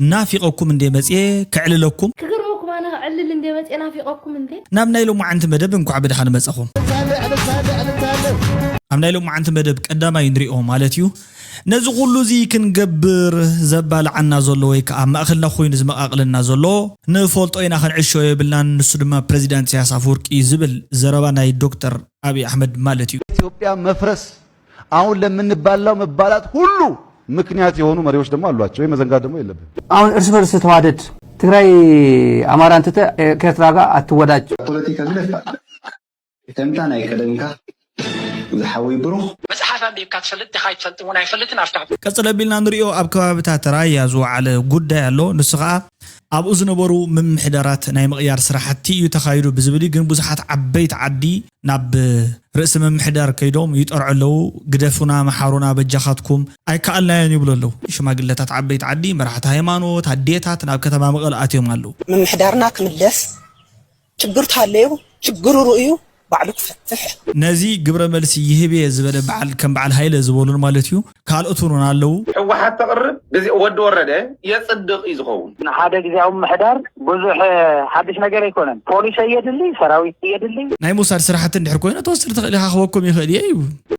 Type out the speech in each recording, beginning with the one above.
ናፊቐኩም እንደ መጽየ ከዕልለኩም። ክገርመኩም ኣነ ክዕልል እንደ መጽየ ናፊቐኩም እንደ። ናብ ናይ ሎማዓንቲ መደብ እንኳዕ ብድሓን መጸኹም። ኣብ ናይ ሎማዓንቲ መደብ ቀዳማይ ንሪኦ ማለት እዩ። ነዚ ኩሉ እዚ ክንገብር ዘባልዓና ዘሎ ወይ ከዓ ኣብ ማእኸልና ኮይኑ ዝመቓቕለና ዘሎ ንፈልጦ ኢና፣ ክንዕሾ የብልናን። ንሱ ድማ ፕሬዚዳንት ኢሳያስ ኣፈወርቂ እዩ ዝብል ዘረባ ናይ ዶክተር ኣብይ ኣሕመድ ማለት እዩ። ኢትዮጵያ መፍረስ አሁን ለምንባላው መባላት ሁሉ ምክንያት የሆኑ መሪዎች ደግሞ አሏቸው። ይህ መዘንጋት ደግሞ የለብን። አሁን እርስ በርስ ተዋደድ ትግራይ አማራ እንትተ ከኤርትራ ጋር አትወዳጅ። ፖለቲካ ግደፍ ከምታ ናይ ቀደምካ ዝሓወይ ብሩኽ። መጽሓፍ ኣንቢብካ ትፈልጥ ዲኻ ኣይትፈልጥን እውን ኣይፈልጥን ኣፍታቱ። ቀጽል ኣቢልና ንሪኦ ኣብ ከባብታት ራያ ዝወዓለ ጉዳይ ኣሎ። ንሱ ኸኣ ኣብኡ ዝነበሩ ምምሕዳራት ናይ ምቕያር ስራሕቲ እዩ ተኻይዱ ብዝብል እዩ። ግን ብዙሓት ዓበይቲ ዓዲ ናብ ርእሲ ምምሕዳር ከይዶም ይጠርዑ ኣለዉ። ግደፉና፣ መሓሩና፣ በጃኻትኩም ኣይከኣልናዮን ይብሉ ኣለዉ። ሽማግለታት ዓበይቲ ዓዲ፣ መራሕቲ ሃይማኖት፣ ኣዴታት ናብ ከተማ መቐለ ኣትዮም ኣለዉ። ምምሕዳርና ክምለስ ችግር ታለዩ ችግሩ ርእዩ ባዕሉ ክፈትሕ። ነዚ ግብረ መልሲ ይህብ እየ ዝበለ በዓል ከም በዓል ሃይለ ዝበሉን ማለት እዩ ካልኦት እውን ኣለዉ። ህወሓት ተቕርብ ግዜ ወዲ ወረደ የፅድቕ እዩ ዝኸውን። ንሓደ ግዜያዊ ምምሕዳር ብዙሕ ሓድሽ ነገር ኣይኮነን። ፖሊስ ኣየድሊ፣ ሰራዊት ኣየድሊ። ናይ ሞሳድ ስራሕቲ እንድሕር ኮይነ ትወስድ ትኽእል ኢኻ ክበኩም ይኽእል እየ እዩ።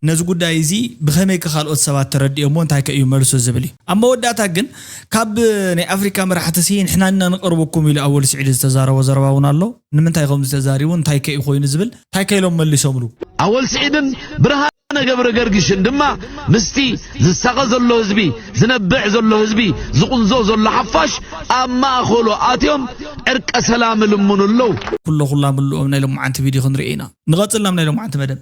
ነዚ ጉዳይ እዚ ብኸመይ ከ ካልኦት ሰባት ተረዲኦሞ እንታይ ከ እዩ መልሱ ዝብል እዩ። ኣብ መወዳእታ ግን ካብ ናይ ኣፍሪካ መራሕቲ ሲ ንሕና ኢና ንቐርበኩም ኢሉ ኣወል ስዒድ ዝተዛረቦ ዘረባ እውን ኣሎ። ንምንታይ ከምዚ ተዛሪቡ እንታይ ከ እዩ ኮይኑ ዝብል እንታይ ከ ኢሎም መሊሶምሉ። ኣወል ስዒድን ብርሃነ ገብረ ገርግሽን ድማ ምስቲ ዝሳቐ ዘሎ ህዝቢ ዝነብዕ ዘሎ ህዝቢ ዝቑንዞ ዘሎ ሓፋሽ ኣብ ማእኸሉ ኣትዮም ዕርቀ ሰላም እልምኑ ኣለዉ። ኩሎ ኩላ ምልኦም ናይ ሎማዓንቲ ቪድዮ ክንርኢ ኢና። ንቐፅል ናብ ናይ ሎማዓንቲ መደብ።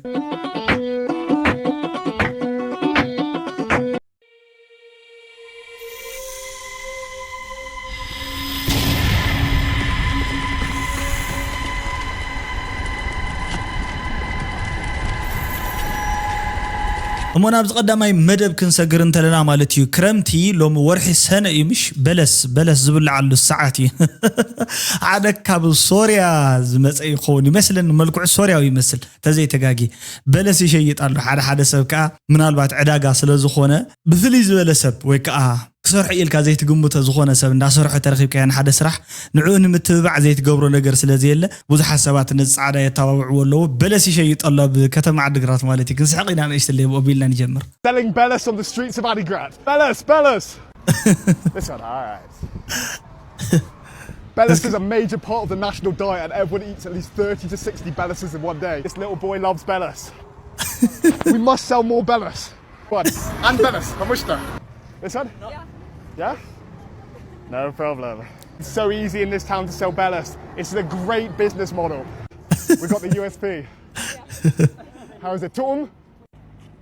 እሞ ናብዚ ቀዳማይ መደብ ክንሰግር እንተለና ማለት እዩ። ክረምቲ ሎሚ ወርሒ ሰነ እዩ ምሽ? በለስ በለስ ዝብልዓሉ ሰዓት እዩ። ሓደ ካብ ሶርያ ዝመፀ ይኸውን ይመስለኒ፣ መልክዑ ሶርያዊ ይመስል ተዘይተጋጊ። በለስ ይሸይጥ ኣሎ ሓደ ሓደ ሰብ ከዓ ምናልባት ዕዳጋ ስለ ዝኾነ ብፍልይ ዝበለ ሰብ ወይ ከዓ ክሰርሖ ኢልካ ዘይትግምቶ ዝኾነ ሰብ እንዳሰርሖ ተረኺብካዮ ንሓደ ስራሕ ንዕኡ ንምትብባዕ ዘይትገብሮ ነገር ስለ ዘየለ ብዙሓት ሰባት ነዚ ፃዕዳ የተባብዕዎ ኣለዉ። በለስ ይሸይጥ ኣሎ ኣብ ከተማ ዓድግራት ማለት እዩ። ክንስሕቕ ኢና ንእሽትለይ ብኦ ቢልና ንጀምር። Selling Bellis on the streets of Adigrat. Bellis, Bellis! This one, alright. Bellis is a major part of the national diet and everyone eats at least thirty to sixty Bellises in one day. This little boy loves Bellis. We must sell more Bellis. One. And Bellis, Hamushta. This one? Yeah? No problem. It's so easy in this town to sell Bellis. It's a great business model. We've got the U S P. How is it? Tom?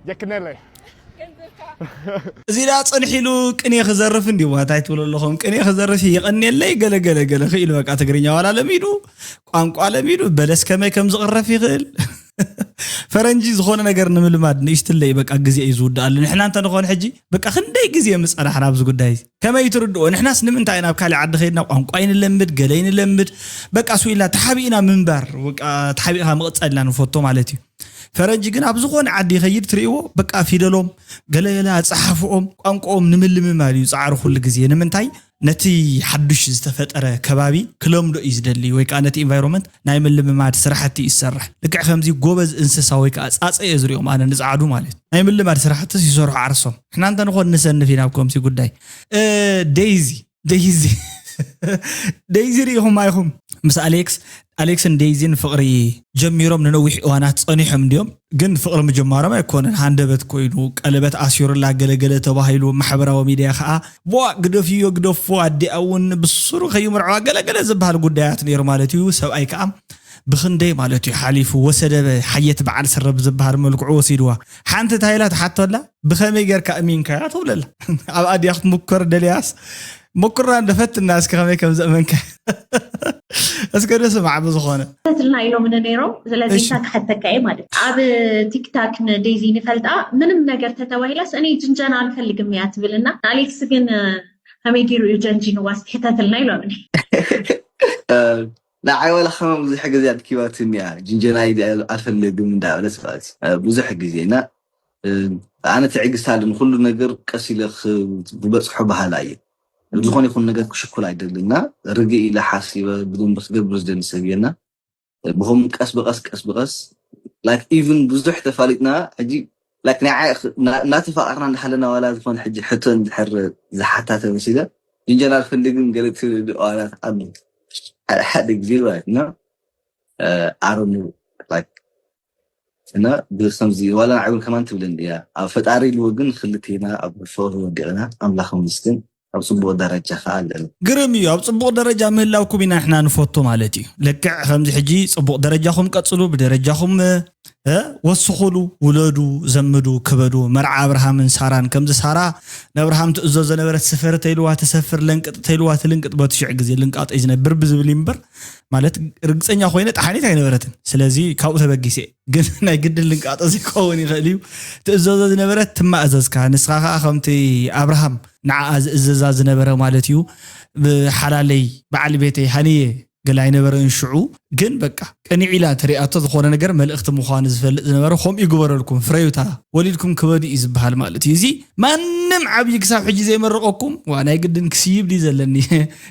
Yekinele. እዚ ዳ ጸንሒሉ ቅኔ ክዘርፍ እንዲ ዋታይ ትብሉ ኣለኹም። ቅኔ ክዘርፍ ይቐኔለይ ገለ ገለ ገለ ክኢሉ በቃ ትግርኛ ዋላ ለሚዱ ቋንቋ ለሚዱ በለስ ከመይ ከም ዝቕረፍ ይኽእል። ፈረንጂ ዝኾነ ነገር ንምልማድ ንእሽትለይ በቃ ግዜ እዩ ዝውድኣሉ። ንሕና እንተ ንኾን ሕጂ በቃ ክንደይ ግዜ ምጸናሕና ኣብዚ ጉዳይ እዚ። ከመይ ትርድኦ? ንሕናስ ንምንታይ ኢና ኣብ ካልእ ዓዲ ከይድና ቋንቋ ይንለምድ ገለ ይንለምድ በቃ ስው ኢልና ተሓቢእና ምንባር በቃ ተሓቢእካ ምቕጻል ኢና ንፈቶ ማለት እዩ። ፈረንጂ ግን ኣብ ዝኾነ ዓዲ ይኸይድ ትርእይዎ በቃ ፊደሎም ገለገለ ኣጸሓፍኦም ቋንቋኦም ንምልምማድ እዩ ጻዕሩ ኩሉ ግዜ። ንምንታይ? ነቲ ሓዱሽ ዝተፈጠረ ከባቢ ክለምዶ እዩ ዝደሊ ወይ ከዓ ነቲ ኢንቫይሮንመንት ናይ ምልምማድ ስራሕቲ እዩ ዝሰርሕ። ልክዕ ከምዚ ጎበዝ እንስሳ ወይ ከዓ ፃፀ እየ ዝሪኦም ኣነ ንፃዓዱ ማለት እዩ። ናይ ምልማድ ስራሕትስ ይሰርሑ ዓርሶም። ንሕና እንተ ንኾን ንሰንፍ ኢና ኣብ ከምዚ ጉዳይ። እ፣ ዴይዚ ዴይዚ ዴይዚ ርኢኹም ኣይኹም? ምስ ኣሌክስ ኣሌክስን ዴይዚን ፍቕሪ ጀሚሮም ንነዊሕ እዋናት ጸኒሖም እንድዮም። ግን ፍቕሪ ምጅማሮም ኣይኮነን፣ ሃንደበት ኮይኑ ቀለበት ኣሲሩላ ገለገለ ተባሂሉ። ማሕበራዊ ሚድያ ከኣ ቧ ግደፍዮ ግደፎ ኣዲኣ እውን ብስሩ ከይምርዐዋ ገለገለ ዝበሃል ጉዳያት ነይሩ ማለት እዩ። ሰብኣይ ከኣ ብኽንደይ ማለት እዩ ሓሊፉ ወሰደበ ሓየት በዓል ስረ ብዝበሃል መልክዑ ወሲድዋ። ሓንቲ ታይላ ትሓቶላ ብኸመይ ጌርካ እሚንካያ ትብለላ። ኣብ ኣዲኣ ክትምኮር ደልያስ ሞክራ እንዶ ፈትና እስኪ ከመይ ከም ዘእመንካ። እስከ ደስ ማዕቡ ዝኾነ። ተትልና ኢሎም ነይሮም። ስለዚ እሺ። ንሳ ክሓተካ እየ ማለት እዩ። ኣብ ቲክታክ ንዴዚ ንፈልጣ ምንም ነገር ተተባሂላስ እኔ ጅንጀና ኣልፈልግም እያ ትብል እና ንኣሌክስ ግን ከመይ ገይሩ እዩ ጀንጂንዋ እስኪ ሕተትልና ኢሎምኒ። ንዓይ ዋላ ከማን ብዙሕ ግዜ ኣድኪባትኒ እያ ጅንጀና ኢለ ኣልፈልግም እንዳበለት ማለት እዩ። ብዙሕ ግዜ እና ኣነ ትዕግስቲ ኣለኒ ኩሉ ነገር ቀስ ኢለ ክበፅሖ በሃላይ እየ። ዝኾነ ይኹን ነገር ክሽኩል ኣይደልና። ርግእ ኢለ ሓሲበ ብደንቢ ክገብር ዝደሊ ሰብ እየና። ብኸም ቀስ ብቐስ ቀስ ብቐስ like even ብዙሕ ተፋሊጥና ሕጂ like ናይ እናተፋቐርና እንዳሃለና ዋላ ዝኾነ ሕጂ ሕቶ እንድሕር ዝሓታተ መሲለ እንጀራ ክፍልግን ገለ ትብልዋላት ኣሎ ሓደ ሓደ ግዜ ማለት ነው። ኣረኑ like እና ብከምዚ ዋላ ንዓይውን ከማን ትብልን እያ ኣብ ፈጣሪ ኢልዎ ግን ክልቴና ኣብ ፈሩ ወዲቕና ኣምላኽ ምስግን ኣብ ጽቡቕ ደረጃ ከዓ ኣለና። ግርም እዩ። ኣብ ጽቡቕ ደረጃ ምህላውኩም ኢና ንሕና ንፈቱ ማለት እዩ። ልክዕ ከምዚ ሕጂ ጽቡቕ ደረጃኹም ቀጽሉ፣ ብደረጃኹም ወስኹሉ፣ ውለዱ፣ ዘምዱ፣ ክበዱ። መርዓ ኣብርሃምን ሳራን ከምዚ ሳራ ንኣብርሃም ትእዞ ዝነበረት ስፈር ተይልዋ ትሰፍር፣ ለንቅጥ ተይልዋ ትልንቅጥ፣ በቲ ሽዕ ግዜ ልንቃጠ እዩ ዝነብር ብዝብል እዩ እምበር ማለት ርግፀኛ ኮይነ ጠሓኒት ኣይነበረትን። ስለዚ ካብኡ ተበጊሰ ግን ናይ ግድን ልንቃጠ ዘይከውን ይኽእል እዩ። ትእዘዞ ዝነበረት ትማእዘዝካ፣ ንስኻ ከዓ ከምቲ ኣብርሃም ንዓኣ ዝእዘዛ ዝነበረ ማለት እዩ። ብሓላለይ በዓል ቤተይ ሃንየ ገለ ኣይነበረን ሽዑ። ግን በቃ ቅንዕ ኢላ ተሪኣቶ ዝኾነ ነገር መልእኽቲ ምዃኑ ዝፈልጥ ዝነበረ ከምኡ ይግበረልኩም። ፍረዩታ ወሊድኩም ክበዱ እዩ ዝበሃል ማለት እዩ። እዚ ማንም ዓብዪ ክሳብ ሕጂ ዘይመረቐኩም ዋ ናይ ግድን ክስይብ ድዩ ዘለኒ?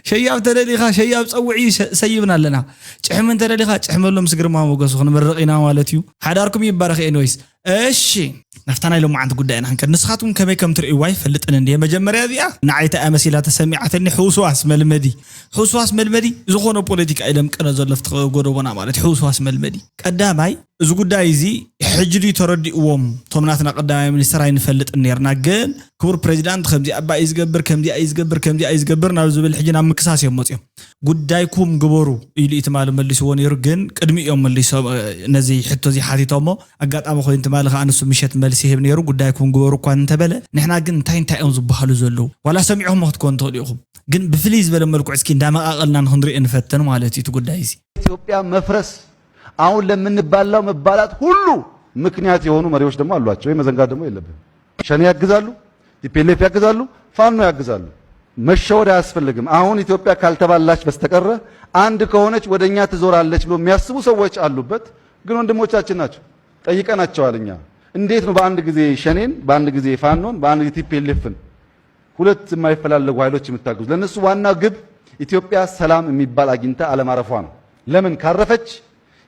ሸያብ ተደሊኻ ሸያብ ፀውዒ ሰይብና ኣለና። ጭሕሚ እንተደሊኻ ጭሕመሎም ምስ ግርማ ሞገሱ ክንምርቕ ኢና ማለት እዩ። ሓዳርኩም ይባረኽ። ኤንወይስ እሺ ናፍታ ናይ ሎማዓንቲ ጉዳይና ክንከድ ንስኻትኩም ከመይ ከም ትርእይዋ ይፈልጥን እንድየ። መጀመርያ እዚኣ ንዓይታ እያ መሲላ ተሰሚዓትኒ። ሕውስዋስ መልመዲ ሕውስዋስ መልመዲ ዝኾነ ፖለቲካ ኢለም ቅነ ዘሎ ፍቲ ጎደቦና ማለት ሕውስዋስ መልመዲ ቀዳማይ እዚ ጉዳይ እዚ ሕጂ ድዩ ተረዲእዎም እቶም ናትና ቀዳማይ ሚኒስትር ኣይንፈልጥን ነርና ግን ክቡር ፕሬዚዳንት ከምዚ ኣባ እዩ ዝገብር ከምዚ እዩ ዝገብር ከምዚ እዩ ዝገብር ናብ ዝብል ሕጂ ናብ ምክሳስ እዮም መፅዮም። ጉዳይኩም ግበሩ ኢሉ እዩ ትማሊ መልስዎ ነይሩ ግን ቅድሚ እዮም መልሶ ነዚ ሕቶ እዚ ሓቲቶሞ ኣጋጣሚ ኮይኑ ትማሊ ከዓ ንሱ ምሸት መልሲ ይህብ ነይሩ። ጉዳይኩም ግበሩ እኳ እንተበለ ንሕና ግን እንታይ እንታይ እዮም ዝበሃሉ ዘለዉ ዋላ ሰሚዕኹም ክትኮኑ ትኽእሉ ኢኹም። ግን ብፍልይ ዝበለ መልኩዕ እስኪ እንዳመቃቀልና ንክንሪኦ ንፈትን ማለት እዩ እቲ ጉዳይ እዚ። ኢትዮጵያ መፍረስ አሁን ለምንባላው መባላት ሁሉ ምክንያት የሆኑ መሪዎች ደግሞ አሏቸው። ይህ መዘንጋት ደግሞ የለብንም። ሸኔ ያግዛሉ፣ ቲፒኤልኤፍ ያግዛሉ፣ ፋኖ ያግዛሉ። መሸወድ አያስፈልግም። አሁን ኢትዮጵያ ካልተባላች በስተቀረ አንድ ከሆነች ወደኛ ትዞራለች ብሎ የሚያስቡ ሰዎች አሉበት። ግን ወንድሞቻችን ናቸው። ጠይቀናቸዋል። እኛ እንዴት ነው በአንድ ጊዜ ሸኔን፣ በአንድ ጊዜ ፋኖን፣ በአንድ ጊዜ ቲፒኤልኤፍን ሁለት የማይፈላለጉ ኃይሎች የምታግዙ? ለእነሱ ዋና ግብ ኢትዮጵያ ሰላም የሚባል አግኝታ አለማረፏ ነው። ለምን ካረፈች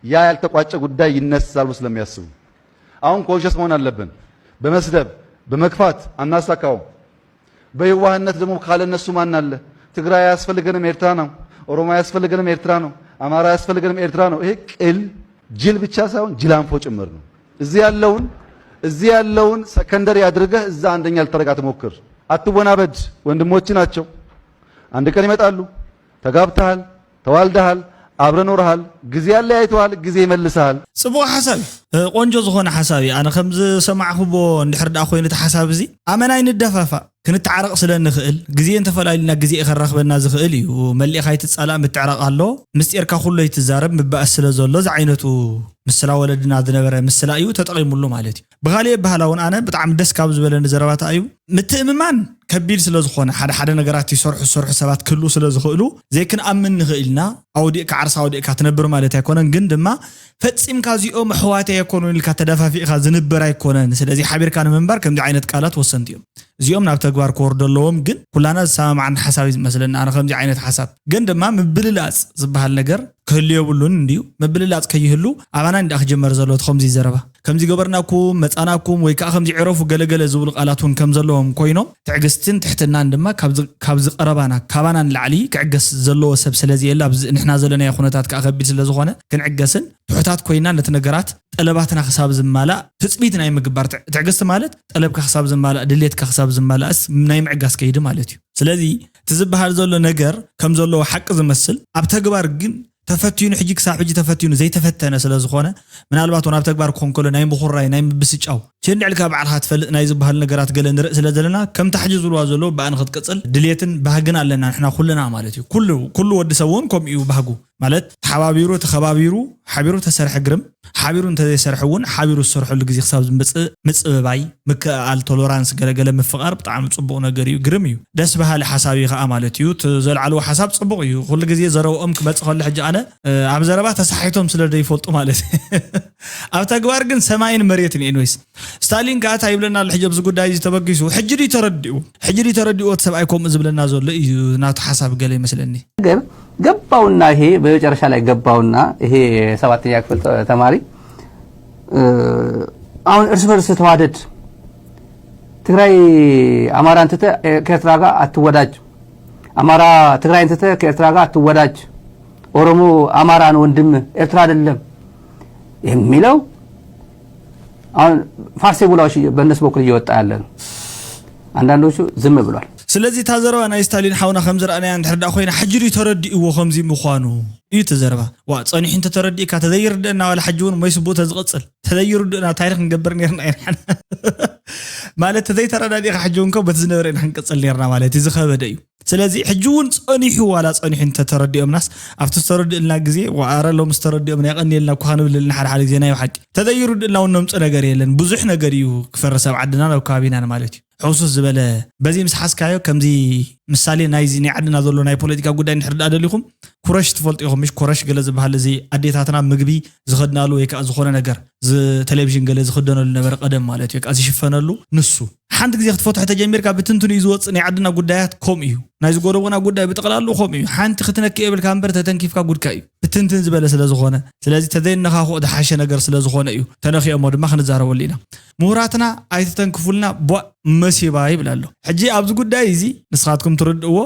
ያ ያልተቋጨ ጉዳይ ይነሳል ብሎ ስለሚያስቡ አሁን conscious መሆን አለብን። በመስደብ በመግፋት አናሳካውም። በየዋህነት ደግሞ ካለ እነሱ ማን አለ? ትግራይ አያስፈልገንም ኤርትራ ነው፣ ኦሮሞ አያስፈልገንም ኤርትራ ነው፣ አማራ አያስፈልገንም ኤርትራ ነው። ይሄ ቅል ጅል ብቻ ሳይሆን ጅላንፎ ጭምር ነው። እዚህ ያለውን እዚህ ያለውን secondary አድርገህ እዛ አንደኛ ልታደርግ አትሞክር። አትወናበድ። ወንድሞች ናቸው። አንድ ቀን ይመጣሉ። ተጋብተሃል፣ ተዋልደሃል፣ አብረ ኖርሃል። ጊዜ ያለያይተዋል፣ ጊዜ ይመልስሃል። ጽቡቕ ሓሳብ እዩ። እ፣ ቆንጆ ዝኾነ ሓሳብ እዩ። ኣነ ከም ዝሰማዕኹዎ እንድሕር ደኣ ኮይኑ እቲ ሓሳብ እዚ ኣመና ኣይንደፋፋእ። ክንተዓረቕ ስለ ንኽእል ግዜ እንተፈላሊና ግዜ እዩ ከራኽበና ዝኽእል እዩ። መሊእኻ ኣይትጻላእ ምትዕራቕ ኣሎ። ምስጢርካ ኩሉ ኣይትዛረብ ምባእስ ስለ ዘሎ እዚ ዓይነቱ ምስላ ወለድና ዝነበረ ምስላ እዩ ተጠቒሙሉ ማለት እዩ። ብኻሊእ ኣበሃህላ እውን ኣነ ብጣዕሚ ደስ ካብ ዝበለኒ ዘረባታ እዩ። ምትእምማን ከቢድ ስለ ዝኾነ ሓደ ሓደ ነገራት ይሰርሑ ዝሰርሑ ሰባት ክህልዉ ስለ ዝኽእሉ ዘይክንኣምን ንኽእል ኢና። ኣውዲቕካ ዓርሳ ኣውዲቕካ ትነብር ማለት ኣይኮነን፣ ግን ድማ ፈጺምካ እዚኦም ኣሕዋተይ ኣይኮኑን ኢልካ ተደፋፊእካ ዝንበር ኣይኮነን። ስለዚ ሓቢርካ ንምንባር ከምዚ ዓይነት ቃላት ወሰንቲ እዮም። እዚኦም ናብ ተግባር ክወርዱ ኣለዎም። ግን ኩላና ዝሰማማዓና ሓሳብ እዩ ዝመስለኒ ኣነ ከምዚ ዓይነት ሓሳብ። ግን ድማ ምብልላጽ ዝበሃል ነገር ክህሉ የብሉን እንድዩ። ምብልላጽ ከይህሉ ኣባና እንዳ ክጅመር ዘሎ እቲ ከምዚ ዘረባ ከምዚ ገበርናኩም መጻናኩም ወይ ከዓ ከምዚ ዕረፉ ገለገለ ዝብሉ ቃላት እውን ከም ዘለዎም ኮይኖም ትዕግስትን ትሕትናን ድማ ካብዚ ቀረባና ካባና ንላዕሊ ክዕገስ ዘለዎ ሰብ ስለዘየለ ኣብዚ ንሕና ዘለናዮ ኩነታት ከዓ ከቢድ ስለዝኾነ ክንዕገስን ትሑታት ኮይና ነቲ ነገራት ጠለባትና ክሳብ ዝማላእ ትፅቢት ናይ ምግባር ትዕ- ትዕግስቲ ማለት ጠለብካ ክሳብ ዝማላእ ድሌትካ ክሳብ ዝማላእስ ናይ ምዕጋስ ከይዲ ማለት እዩ። ስለዚ እቲ ዝበሃል ዘሎ ነገር ከም ዘለዎ ሓቂ ዝመስል ኣብ ተግባር ግን ተፈቲኑ ሕጂ ክሳብ ሕጂ ተፈቲኑ ዘይተፈተነ ስለ ዝኾነ ምናልባት እውን ኣብ ተግባር ክኾን ከሎ ናይ ምኹራይ ናይ ምብስጫው ችንድዕልካ ባዕልኻ ትፈልጥ ናይ ዝበሃል ነገራት ገለ ንርኢ ስለ ዘለና ከምታ ሕጂ ዝብልዋ ዘለዉ ብኣ ንክትቅፅል ድሌትን ባህግን ኣለና ንሕና ኩልና ማለት እዩ። ኩሉ ኩሉ ወዲ ሰብ እውን ከምኡ እዩ ባህጉ። ማለት ተሓባቢሩ ተኸባቢሩ ሓቢሩ ተሰርሐ ግርም፣ ሓቢሩ እንተዘይሰርሐ እውን ሓቢሩ ዝሰርሐሉ ግዜ ክሳብ ዝመፅእ ምፅብባይ፣ ምክእኣል፣ ቶሎራንስ፣ ገለገለ ምፍቓር ብጣዕሚ ፅቡቕ ነገር እዩ። ግርም እዩ። ደስ በሃሊ ሓሳብ እዩ ከዓ ማለት እዩ። እቲ ዘልዓልዎ ሓሳብ ፅቡቕ እዩ። ኩሉ ግዜ ዘረብኦም ክመፅእ ከሎ ሕጂ ኣነ ኣብ ዘረባ ተሳሒቶም ስለ ዘይፈልጡ ማለት እዩ። ኣብ ተግባር ግን ሰማይን መሬትን እዩ። ኤኒዌይስ፣ ስታሊን ከዓ እንታይ ይብለና ኣሎ ሕጂ ኣብዚ ጉዳይ እዚ ተበጊሱ? ሕጂ ድዩ ተረዲኡ? ሕጂ ድዩ ተረዲኡ እቲ ሰብኣይ ከምኡ ዝብለና ዘሎ እዩ ናቱ ሓሳብ ገለ ይመስለኒ። ነገር ገባውና ይሄ በመጨረሻ ላይ ገባውና ይሄ የሰባተኛ ክፍል ተማሪ አሁን እርስ በርስ ተዋደድ ትግራይ አማራ እንትተ ከኤርትራ ጋር አትወዳጅ፣ አማራ ትግራይ እንትተ ከኤርትራ ጋር አትወዳጅ፣ ኦሮሞ አማራ ነው ወንድም ኤርትራ አይደለም የሚለው አሁን ፋርሴ ቡላዎች በእነሱ በኩል እየወጣ ያለ ነው። አንዳንዶቹ ዝም ብሏል። ስለዚ እታ ዘረባ ናይ ስታሊን ሓውና ከም ዝረኣናያ እንድሕር ደኣ ኮይና ሕጂ ድዩ ተረዲእዎ ከምዚ ምዃኑ እዩ እቲ ዘረባ። ዋ ጸኒሑ እንተተረዲእካ ተዘይርድእና ዋላ ሕጂ እውን ሞይ ስቡእ ተዝቕጽል ተዘይርድእና እንታይ ክንገብር ነርና ኢና ማለት ተዘይተረዳዲእካ ሕጂ እውን ኮ በቲ ዝነበረ ኢና ክንቅጽል ነርና ማለት እዩ ዝኸበደ እዩ። ስለዚ ሕጂ እውን ጸኒሑ ዋላ ጸኒሑ እንተተረዲኦምናስ ኣብቲ ዝተረድእልና ግዜ ዋኣረ ሎም ዝተረዲኦም ናይ ቀኒልና እኳ ክንብል ልና ሓደ ሓደ ግዜ ናይ ብሓቂ ተዘይርድእልና እውን ነምጽእ ነገር የለን ብዙሕ ነገር እዩ ክፈርስ ኣብ ዓድናን ኣብ ከባቢናን ማለት እዩ ሕውስስ ዝበለ በዚ ምስ ሓዝካዮ ከምዚ ምሳሌ ናይዚ ናይ ዓድና ዘሎ ናይ ፖለቲካ ጉዳይ እንድሕር ደኣ ደሊኹም ኩረሽ ትፈልጡ ኢኹም ምሽ ኮረሽ ገለ ዝበሃል እዚ ኣዴታትና ምግቢ ዝኸድናሉ ወይ ከዓ ዝኾነ ነገር ቴሌቪዥን ገለ ዝኽደነሉ ነበረ ቀደም ማለት እዩ ዝሽፈነሉ ንሱ ሓንቲ ግዜ ክትፈትሖ ተጀሚርካ ብትንትኑ እዩ ዝወፅእ ናይ ዓድና ጉዳያት ከምኡ እዩ ናይዚ ጎረቦና ጉዳይ ብጠቕላሉ ከምኡ እዩ ሓንቲ ክትነክእ የብልካ እምበር ተተንኪፍካ ጉድካ እዩ ብትንትን ዝበለ ስለ ዝኾነ ስለዚ ተዘይነኻኽኦ ዝሓሸ ነገር ስለ ዝኾነ እዩ ተነኺኦሞ ድማ ክንዛረበሉ ኢና ምሁራትና ኣይትተንክፉልና ቧእ መሲባ ይብል ኣሎ ሕጂ ኣብዚ ጉዳይ እዚ ንስኻትኩም ትርድእዎ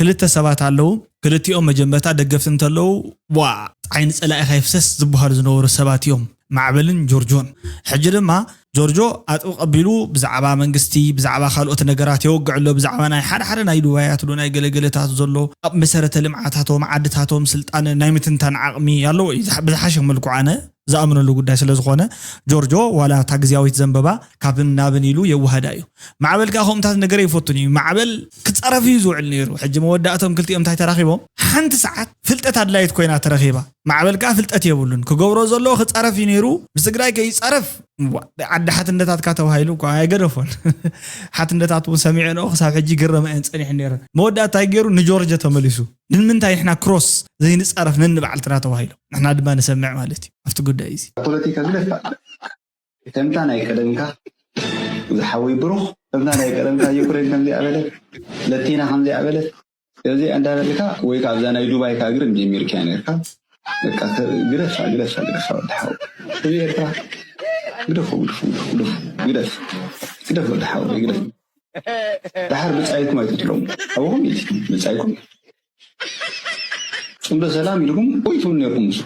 ክልተ ሰባት ኣለዉ ክልቲኦም መጀመርታ ደገፍቲ እንተለዉ ቧእ ዓይኒ ፀላኢኻ ይፍሰስ ዝበሃሉ ዝነበሩ ሰባት እዮም ማዕበልን ጆርጆን ሕጂ ድማ ጆርጆ ኣጥብቕ ኣቢሉ ብዛዕባ መንግስቲ ብዛዕባ ካልኦት ነገራት የወግዕ ኣሎ ብዛዕባ ናይ ሓደ ሓደ ናይ ዱባያት ዶ ናይ ገለገለታት ዘሎ ኣብ መሰረተ ልምዓታቶም ዓድታቶም ስልጣን ናይ ምትንታን ዓቕሚ ኣለዎ እዩ ብዝሓሸ መልክዑ ኣነ ዝኣምነሉ ጉዳይ ስለ ዝኾነ ጆርጆ ዋላ እታ ግዝያዊት ዘንበባ ካብን ናብን ኢሉ የዋህዳ እዩ ማዕበል ከዓ ከምኡታት ነገር ይፈቱን እዩ ማዕበል ክፀረፍ እዩ ዝውዕል ነይሩ ሕጂ መወዳእቶም ክልቲኦም እንታይ ተራኺቦም ሓንቲ ሰዓት ፍልጠት ኣድላይት ኮይና ተረኺባ ማዕበል ከዓ ፍልጠት የብሉን ክገብሮ ዘለዎ ክፀረፍ እዩ ነይሩ ምስ ትግራይ ከይፀረፍ ዓዲ ሓትነታትካ ተባሂሉ እኳ ኣይገደፎን ሓትነታት እውን ሰሚዐ ነኡ ክሳብ ሕጂ ይግረመ እየን ፀኒሐን ነይረን መወዳእታ እንታይ ገይሩ ንጆርጀ ተመሊሱ ንምንታይ ንሕና ክሮስ ዘይንፃረፍ ነንባዕልትና ተባሂሉ ንሕና ድማ ንሰምዕ ማለት እዩ ኣብቲ ጉዳይ እዚ ፖለቲካ ግደፍ ከምታ ናይ ቀደምካ ዝሓወይ ብሩኽ ከምታ ናይ ቀደምካ ዩክሬን ከምዚኣ በለት ለቲና ከምዚኣ በለት እዚ እንዳበልካ ወይ ካብዛ ናይ ዱባይ ካግርን ጀሚርካያ ነርካ በቃ ግደፋ ግደፋ ግደፋ ወዲ ሓው እዚ ኤርትራ ግደፎ ግደፎ ግደፎ ግደፍ ግደፍ ወዲ ሓው ግደፍ ዳሓር ብጻይኩም ኣይትጥለሙ ኣበኹም ኢቲ ብጻይኩም ጽምዶ ሰላም ኢልኩም ወይ ትብሉ ነርኩም ምስ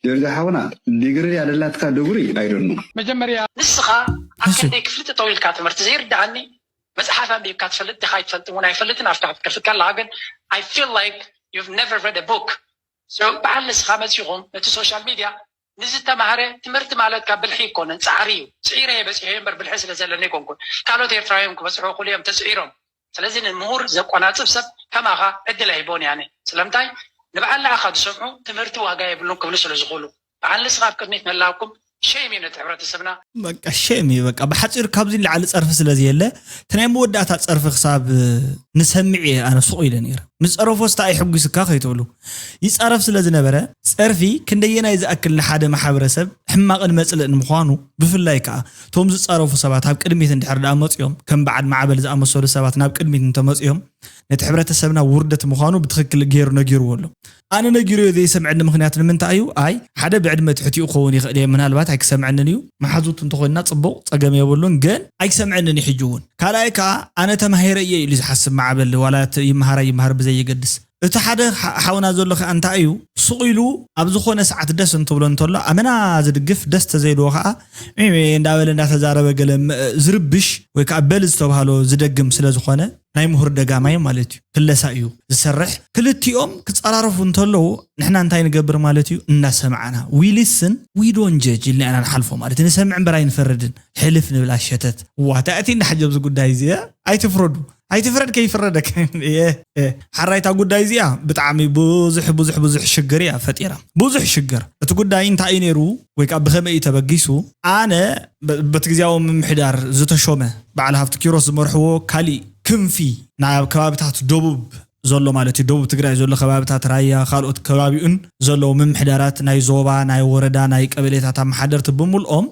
ጀርጋ ሓውና ዲግሪ ያደላትካ ደጉሪ ኣይደኑ መጀመርያ ንስኻ ኣብ ክንደይ ክፍሊ ጠጠው ኢልካ ትምህርቲ ዘይርድኣኒ መፅሓፍ ኣንቢብካ ትፈልጥ ዲኻ ኣይትፈልጥ እውን ኣይፈልጥን ኣብታ ክትከፍት ከለኻ ግን I feel like you've never read a book so በዓል ንስኻ መፂኹም ነቲ social media ንዝተማህረ ትምህርቲ ማለት ካብ ብልሒ ይኮነን ፃዕሪ እዩ ፅዒረ እየ በፂሐ እምበር ብልሒ ስለ ዘለኒ ኣይኮንኩን ካልኦት ኤርትራውያን ክበፅሑ እኽሉ እዮም ተፅዒሮም ስለዚ ንምሁር ዘቆናፅብ ሰብ ከማኻ ዕድል ኣይቦን ያነ ስለምንታይ ንበዓል ንዓኻ ዝሰምዑ ትምህርቲ ዋጋ የብሉን ክብሉ ስለ ዝኽእሉ በዓል ንስኻ ኣብ ቅድሚት ምህላውኩም ሸም እዩ ነቲ ሕብረተሰብና በቃ ሸም እዩ በቃ ብሓፂሩ ካብዚ ንላዕሊ ፀርፊ ስለ ዘየለ እቲ ናይ መወዳእታ ፀርፊ ክሳብ ንሰምዕ እየ ኣነ ሱቕ ኢለ ነይረ ምስ ፀረፎ ስታ ኣይሕጒስካ ከይትብሉ ይፃረፍ ስለ ዝነበረ ፀርፊ ክንደየናይ ዝኣክል ንሓደ ማሕበረሰብ ሕማቕን መፅልእን ምዃኑ ብፍላይ ከዓ እቶም ዝፃረፉ ሰባት ኣብ ቅድሚት እንድሕር ደኣ መፅኦም ከም በዓል ማዕበል ዝኣመሰሉ ሰባት ናብ ቅድሚት እንተመፅኦም ነቲ ሕብረተሰብና ውርደት ምዃኑ ብትኽክል ገይሩ ነጊርዎ ኣሎ። ኣነ ነጊረዮ ዘይሰምዐኒ ምኽንያት ንምንታይ እዩ? ኣይ ሓደ ብዕድመ ትሕቲኡ ክኸውን ይኽእል እየ ምናልባት ኣይክሰምዐንን እዩ። መሓዙቱ እንተኾይንና ጽቡቕ ጸገም የብሉን ግን ኣይክሰምዐንን እዩ ሕጂ እውን። ካልኣይ ከኣ ኣነ ተማሂረ እየ ኢሉ ዝሓስብ ማዕበል ዋላ ይመሃር ኣይመሃር ብዘየገድስ። እቲ ሓደ ሓውና ዘሎ ከኣ እንታይ እዩ ሱቕ ኢሉ ኣብ ዝኾነ ሰዓት ደስ እንትብሎ እንተሎ ኣመና ዝድግፍ ደስ ተዘይልዎ ከኣ ዒ እንዳበለ እንዳተዛረበ ገለ ዝርብሽ ወይ ከዓ በል ዝተባህሎ ዝደግም ስለ ዝኾነ ናይ ምሁር ደጋማይ ማለት እዩ ክለሳ እዩ ዝሰርሕ ክልቲኦም ክፀራረፉ እንተለዉ ንሕና እንታይ ንገብር ማለት እዩ እናሰማዕና we listen we don't judge ኢልና ኢና ንሓልፎ ማለት እዩ ንሰምዕ እምበር ኣይንፈርድን ሕልፍ ንብል ኣሸተት ዋታ እቲ እንዳሓጀ ኣብዚ ጉዳይ እዚ ኣይትፍረዱ ኣይትፍረድ ከይፍረደክ። እየ፣ እየ። ሓራይታ ጉዳይ እዚኣ ብጣዕሚ ብዙሕ፣ ብዙሕ፣ ብዙሕ ሽግር እያ ፈጢራ። ብዙሕ ሽግር። እቲ ጉዳይ እንታይ እዩ ነይሩ? ወይ ከዓ ብኸመይ እዩ ተበጊሱ? ኣነ በ-፣ በቲ ግዜያዊ ምምሕዳር ዝተሾመ በዓል ሃፍቲ ኪሮስ ዝመርሕዎ ካሊእ ክንፊ ናብ ከባብታት ደቡብ ዘሎ ማለት እዩ፣ ደቡብ ትግራይ ዘሎ ከባብታት ራያ፣ ካልኦት ከባቢኡን ዘለዉ ምምሕዳራት ናይ ዞባ፣ ናይ ወረዳ፣ ናይ ቀበሌታት ኣመሓደርቲ ብምልኦም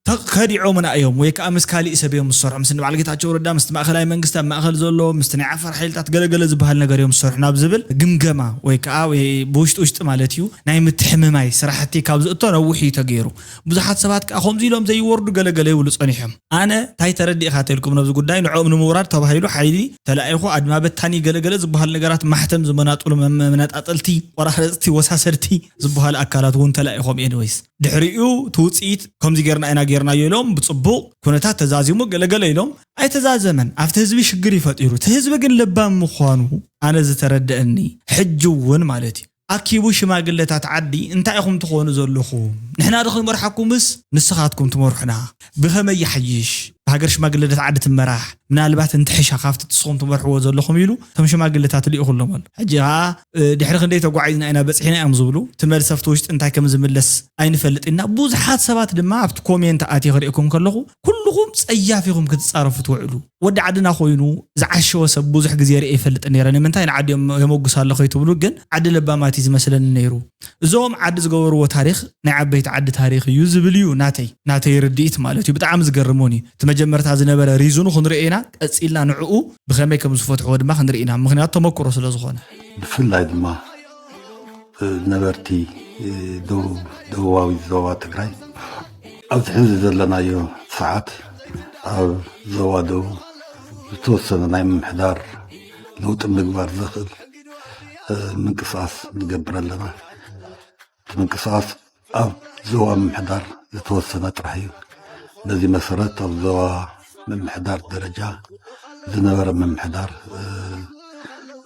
ተ-፣ ከዲዖምና እዮም ወይ ከዓ ምስ ካሊእ ሰብ እዮም ዝሰርሑ። ምስ በዓል ጌታቸው ረዳ፣ ምስ ማእኸላይ መንግስቲ ኣብ ማእኸል ዘሎ፣ ምስ ናይ ዓፋር ሓይልታት ገለገለ ዝበሃል ነገር እዮም ዝሰርሑ ናብ ዝብል ግምገማ ወይ ከዓ ወይ ብውሽጢ ውሽጢ ማለት እዩ ናይ ምትሕምማይ ስራሕቲ ካብ ዝእቶ ነዊሕ እዩ ተገይሩ። ብዙሓት ሰባት ከዓ ከምዚ ኢሎም ዘይወርዱ ገለገለ ይብሉ ጸኒሖም። ኣነ እንታይ ተረዲእካ ተልኩም ነብዚ ጉዳይ ንዕኦም ንምውራድ ተባሂሉ ሓይሊ ተላኢኹ ኣድማ በታኒ ገለገለ ዝበሃል ነገራት ማሕተም ዝመናጥሉ መ-፣ መነጣጠልቲ፣ ቆራረፅቲ፣ ወሳሰድቲ ዝበሃሉ ኣካላት እውን ተላኢኾም። ኤንወይስ ድሕሪኡ እቲ ውፅኢት ከምዚ ጌርና ኢና ጌርናዮ ኢሎም ብፅቡቕ ኩነታት ተዛዚሙ ገለገለ ኢሎም ኣይተዛዘመን። ኣብቲ ህዝቢ ሽግር ይፈጢሩ። እቲ ህዝቢ ግን ለባም ምዃኑ ኣነ ዝተረደአኒ ሕጂ እውን ማለት እዩ። ኣኪቡ ሽማግለታት ዓዲ እንታይ ኢኹም ትኾኑ ዘለኹም? ንሕና ዶ ክንመርሓኩምስ ንስኻትኩም ትመርሑና? ብኸመይ ይሓይሽ? ብሃገር ሽማግለታት ዓዲ ትመራሕ፣ ምናልባት እንትሕሻ ካብቲ ንስኹም ትመርሕዎ ዘለኹም ኢሉ እቶም ሽማግለታት ልኢኹሎም ኣሎ። ሕጂ ኸዓ፣ እ፣ ድሕሪ ክንደይ ተጓዒዝና ኢና በፂሕና እዮም ዝብሉ። እቲ መልሲ ኣብቲ ውሽጢ እንታይ ከም ዝምለስ ኣይንፈልጥ ኢና። ብዙሓት ሰባት ድማ ኣብቲ ኮሜንት ኣትየ ክርእየኩም ከለኹ ኩልኹም ጸያፍ ኢኹም ክትጻረፉ ትውዕሉ። ወዲ ዓድና ኮይኑ ዝዓሸወ ሰብ ብዙሕ ግዜ ርእየ ይፈልጥ ነይረ። ንምንታይ ንዓዲ የም-፣ የመጉስ ኣሎ ከይትብሉ፣ ግን ዓዲ ለባማት እዩ ዝመስለኒ ነይሩ። እዞም ዓዲ ዝገበርዎ ታሪኽ ናይ ዓበይቲ ዓዲ ታሪኽ እዩ ዝብል እዩ ናተይ፣ ናተይ ርድኢት ማለት እዩ። ብጣዕሚ ዝገርም እውን እዩ። እቲ መጀመርታ ዝነበረ ሪዝኑ ክንርኢ ኢና፣ ቀጺልና ንዕኡ ብኸመይ ከም ዝፈትሕዎ ድማ ክንርኢ ኢና። ምኽንያቱ ተመክሮ ስለ ዝኾነ። ብፍላይ ድማ ነበርቲ ደቡብ፣ ደቡባዊ ዞባ ትግራይ ኣብዚ ሕዚ ዘለናዮ ሰዓት ኣብ ዞባ ደቡብ ዝተወሰነ ናይ ምምሕዳር ለውጢ ምግባር ዘኽእል ምንቅስቓስ ንገብር ኣለና። እቲ ምንቅስቓስ ኣብ ዞባ ምምሕዳር ዝተወሰነ ጥራሕ እዩ። በዚ መሰረት ኣብ ዞባ ምምሕዳር ደረጃ ዝነበረ ምምሕዳር፣ እ፣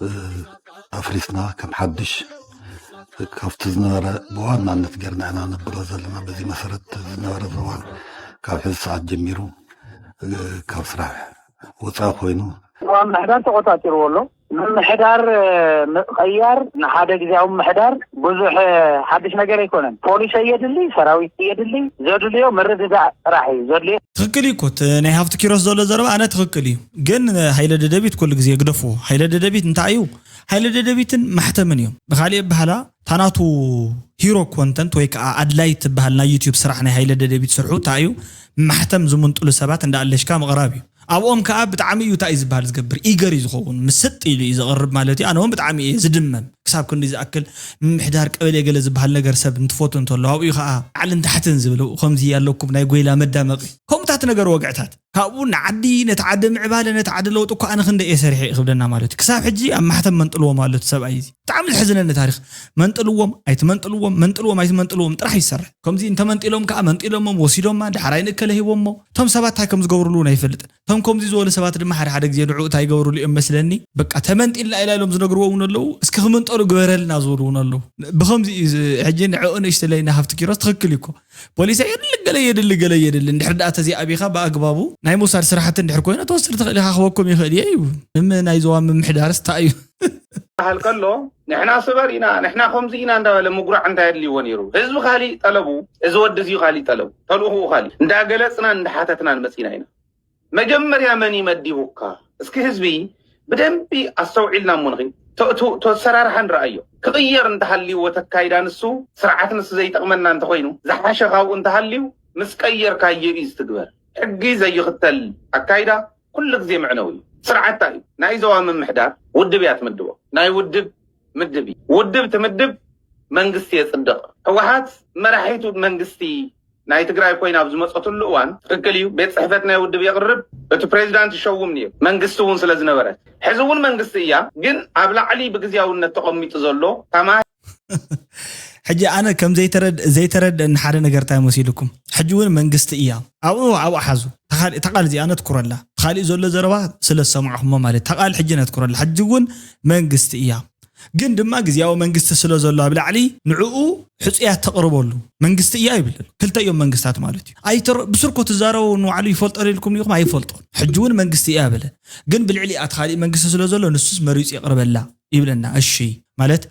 እ፣ ኣፍሪስና ከም ሓድሽ ካብቲ ዝነበረ ብዋናነት ጌርና ኢና ነብሎ ዘለና። በዚ መሰረት ዝነበረ ዞባ ካብ ሕዚ ሰዓት ጀሚሩ፣ እ፣ ካብ ስራሕ ወፃኢ ኮይኑ ዞባ ምምሕዳር ተቆፃፂርዎ ኣሎ። ምምሕዳር ምቕያር ንሓደ ግዜያዊ ምምሕዳር ብዙሕ ሓድሽ ነገር ኣይኮነን። ፖሊስ ኣየድሊ፣ ሰራዊት ኣየድሊ፣ ዘድልዮ ምርድዳእ ጥራሕ እዩ ዘድልዮ። ትኽክል እዩ እኮ፣ እቲ ናይ ሃፍቲ ኪሮስ ዘሎ ዘረባ ኣነ ትኽክል እዩ። ግን ሃይለ ደደቢት ኩሉ ግዜ ግደፍዎ። ሃይለ ደደቢት እንታይ እዩ? ሃይለ ደደቢትን ማሕተምን እዮም። ብኻሊእ ኣበሃህላ፣ እታ ናቱ ሂሮ ኮንተንት ወይ ከዓ ኣድላይ ትበሃል ናይ ዩቲዩብ ስራሕ ናይ ሃይለ ደደቢት ስርሑ እንታይ እዩ? ማሕተም ዝምንጥሉ ሰባት እንዳኣለሽካ ምቕራብ እዩ። ኣብኦም ከኣ ብጣዕሚ እዩ እንታይ እዩ ዝበሃል ዝገብር፣ ኢገር እዩ ዝኸውን፣ ምስጥ ኢሉ እዩ ዘቕርብ ማለት እዩ። ኣነ እውን ብጣዕሚ እየ ዝድመም። ክሳብ ክንዲ ዝኣክል ምምሕዳር ቀበሌ ገለ ዝበሃል ነገር ሰብ እንትፈቱ እንተሎ፣ ኣብኡ እዩ ከኣ ላዕልን ታሕትን ዝብል፣ ከምዚ ኣለኩም ናይ ጎይላ መዳመቒ፣ ከምኡታት ነገር ወግዕታት። ካብኡ ንዓዲ፣ ነቲ ዓዲ ምዕባለ፣ ነቲ ዓዲ ለውጢ እኮ ኣነ ክንደይ እየ ሰሪሐ ይኽብደና ማለት እዩ። ክሳብ ሕጂ ኣብ ማሕተም መንጥልዎም ኣሎ እቲ ሰብኣይ እዚ። ብጣዕሚ ዘሕዝነኒ ታሪኽ። መንጥልዎም፣ ኣይትመንጥልዎም፣ መንጥልዎም፣ ኣይትመንጥልዎም ጥራሕ ይሰርሕ። ከምዚ እንተመንጢሎም ከኣ መንጢሎሞም፣ ወሲዶማ፣ ደሓር ኣይንእከለ ሂቦሞ። እቶም ሰባት እንታይ ከም ዝገብሩሉ እውን ኣይፈልጥን። እቶም ከምዚ ዝበሉ ሰባት ድማ ሓደ ሓደ ግዜ ንዕኡ እንታይ ይገብሩሉ እዮም መስለኒ፣ በቃ ተመንጢልና ኢላ ኢሎም ዝነግርዎ እውን ኣለዉ። እስኪ ክምንጠሉ ግበረልና ዝብሉ እውን ኣለዉ። ብኸምዚ እዩ ዝ-፣ ሕጂ ንዕኡ ንእሽተለይ ንሃፍቲ ኪሮስ ትኽክል እዩ እኮ። ፖሊስ ኣየድሊ፣ ገለ የድሊ፣ ገለ የድሊ። እንድሕር ደኣ ተዘይኣቢኻ ብኣግባቡ ናይ ምውሳድ ስራሕቲ እንድሕር ኮይነ ትወስድ ትኽእል ኢኻ፣ ክበኩም ይኽእል እየ እዩ። እም ናይ ዞባ ምምሕዳርስ እንታይ እዩ? ክበሃል ከሎ፣ ንሕና ስበር ኢና፣ ንሕና ከምዚ ኢና እንዳበለ ምጉራዕ እንታይ ኣድልይዎ ነይሩ? ህዝቢ ካሊእ ጠለቡ፣ እዚ ወዲ እዚ ካሊእ ጠለቡ፣ ተልእኽኡ ካሊእ። እንዳገለጽናን እንዳሓተትናን መጺና ኢና። መጀመርያ መን እዩ መዲቡካ? እስኪ ህዝቢ ብደንቢ ኣስተውዒልና እሞ ንኺድ። ቶ-፣ ቶ-፣ ቶ ኣሰራርሓ ንረኣዮ። ክቕየር እንተሃልይዎ ተካይዳ ንሱ፣ ስርዓት ንሱ ዘይጠቕመና እንተኾይኑ፣ ዝሓሸ ካብኡ እንተሃልዩ፣ ምስ ቀየርካዮ እዩ ዝትግበር። ሕጊ ዘይኽተል ኣካይዳ ኩሉ ግዜ መዕነዊ እዩ። ስርዓት እንታይ እዩ? ናይ ዞባ ምምሕዳር ውድብ እያ ትምድቦ። ናይ ውድብ ምድብ እዩ። ውድብ ትምድብ መንግስቲ የጽድቕ። ህወሓት መራሒቱ መንግስቲ ናይ ትግራይ ኮይና ኣብ ዝመጸትሉ እዋን ትኽክል እዩ፣ ቤት ጽሕፈት ናይ ውድብ የቕርብ፣ እቲ ፕሬዚዳንት ይሸውም ነይሩ፣ መንግስቲ እውን ስለ ዝነበረት። ሕዚ እውን መንግስቲ እያ፣ ግን ኣብ ላዕሊ ብግዝያውነት ተቐሚጡ ዘሎ ተማ- ሕጂ ኣነ ከም ዘይተረድ-፣ ዘይተረድአኒ ሓደ ነገር እንታይ መሲልኩም? ሕጂ እውን መንግስቲ እያ። ኣብኡ፣ ኣብኡ ሓዙ። እታ ካል-፣ እታ ቃል እዚኣ ነትኩረላ። እቲ ካሊእ ዘሎ ዘረባ ስለ ዝሰማዕኹሞ ማለት። እታ ቃል ሕጂ ነትኩረላ። ሕጂ እውን መንግስቲ እያ። ግን ድማ ግዜያዊ መንግስቲ ስለ ዘሎ ኣብ ላዕሊ ንዕኡ ሕጹያት ተቕርበሉ መንግስቲ እያ ይብል። ክልተ እዮም መንግስታት ማለት እዩ። ኣይተረ-፣ ብስርኮ ትዛረቡ ንባዕሉ ይፈልጦ ኢልኩም ኢኹም ኣይፈልጦን። ሕጂ እውን መንግስቲ እያ በለ። ግን ብልዕሊ ኣቲ ካሊእ መንግስቲ ስለ ዘሎ ንሱስ መሪጹ የቕርበላ ይብለና። እሺ ማለት